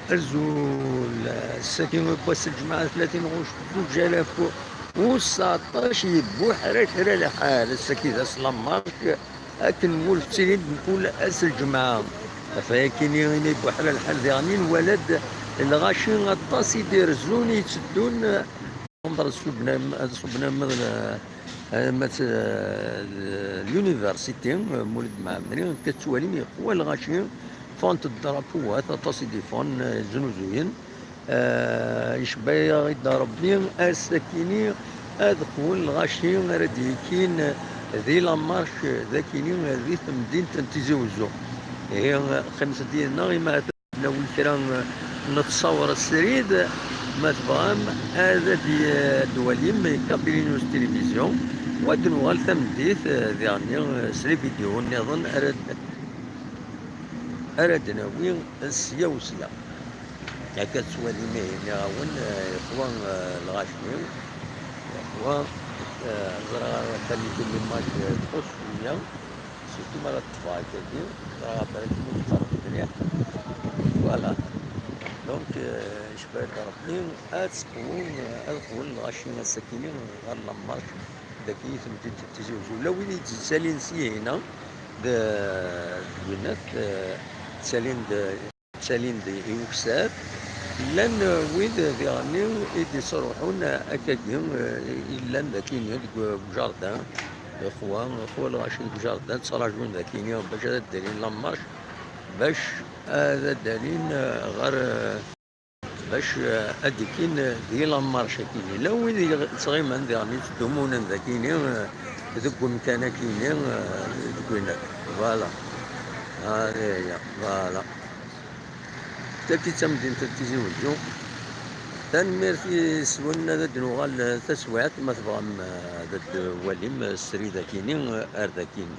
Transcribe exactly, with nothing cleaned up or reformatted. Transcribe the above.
Azul, ass-agi n wass n lǧemɛa tlatin ɣuct zuǧ alaf u seɛṭac, yebbuḥra kra lḥal, ass-agi d ass lamark, akken ma ur tettili-d mkul ass n lǧemɛa. Ɣef wayakini imi yebbuḥra lḥal diɣen, nwala-d lɣaci aṭas i d-irezzun, i yetteddun, ad ṣubben arma d, arma d, eh, l'université, eh, Mulud Mɛemmri, akka tettwalim yeqwa lɣaci, ffɣent-d drapuwat, aṭas i d-iffɣen, eh, znuzuyen. Eh, icebba-yaɣ-id Rebbi, ass-akini ad qwen lɣaci ara d-yekkin di lamark, d akini di temdint n Tizi Wezzu. Ihi, qqimet-d yid-neɣ, imi ad nawi kra n ttṣawṛa srid, ma tebɣam ad d-, d-twalim Kabylie News Télévision, u ad nuɣal tameddit, eh, diɣen, eh, s les vidéos nniḍen ara d-, ara d-nawi sya u sya. Akka tettwalim ihi, nniɣ-awen, eh, yeqwa, eh, lɣaci, yeqwa, eh, ẓriɣ ara qualité n l'image, eh, txuṣṣ cwiya, surtout mi ara ṭṭfeɣ akkagi, ẓriɣ abarak ur teqqareḍ mliḥ. Voilà. Donc, eh, icebba-d Rebbi, ad qwen, eh, ad qwen lɣaci ass-akini ɣer lamark, dagi i temdint n Tizi Wezzu. Ula wid i d-yettalin syihin-a, d, d winnat, eh, ttalin-d, ttalin-d i ukessar. Llan, eh, wid diɣen i d-ittruḥun akkagi, eh, i llan dagi deg ujardin. Ixwa, ixwa lɣaci deg ujardin, ttraǧun dagi bac ad d-alin lamark, bac ad d-alin, eh, ɣer, eh, bac, eh, ad d-kkin, eh, di lamark-agi. Llan wid yettɣiman diɣen, yettdumunen dagini, eh, deg umkan-agini, eh, deg winna. Voilà. Voilà. Tagi d tamdint n Tizi Wezzu. Tanemmirt yes-wen, ad d-nuɣal, eh, taswiɛt, ma tebɣam, eh, ad d-twalim, eh, srid-agini, eh, ar dagini.